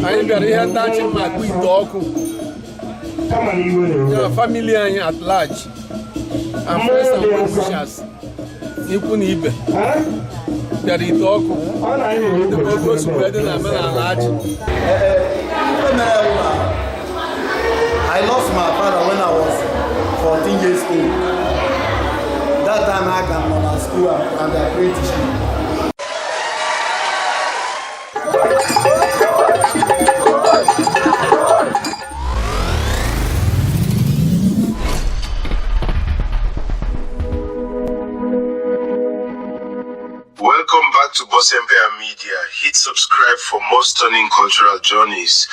Anyị bịara ihe ntachi mma akpụ ite ọkụ ya, family anyị at large and friends and well wishers, n'ikwu na ibe, bịara ite ọkụ dịka oge o si wee dị na omenala Achị. I lost my father when I was 14 years old. That time I came on school and apprenticeship. Welcome back to Boss Empire Media. Hit subscribe for more stunning cultural journeys.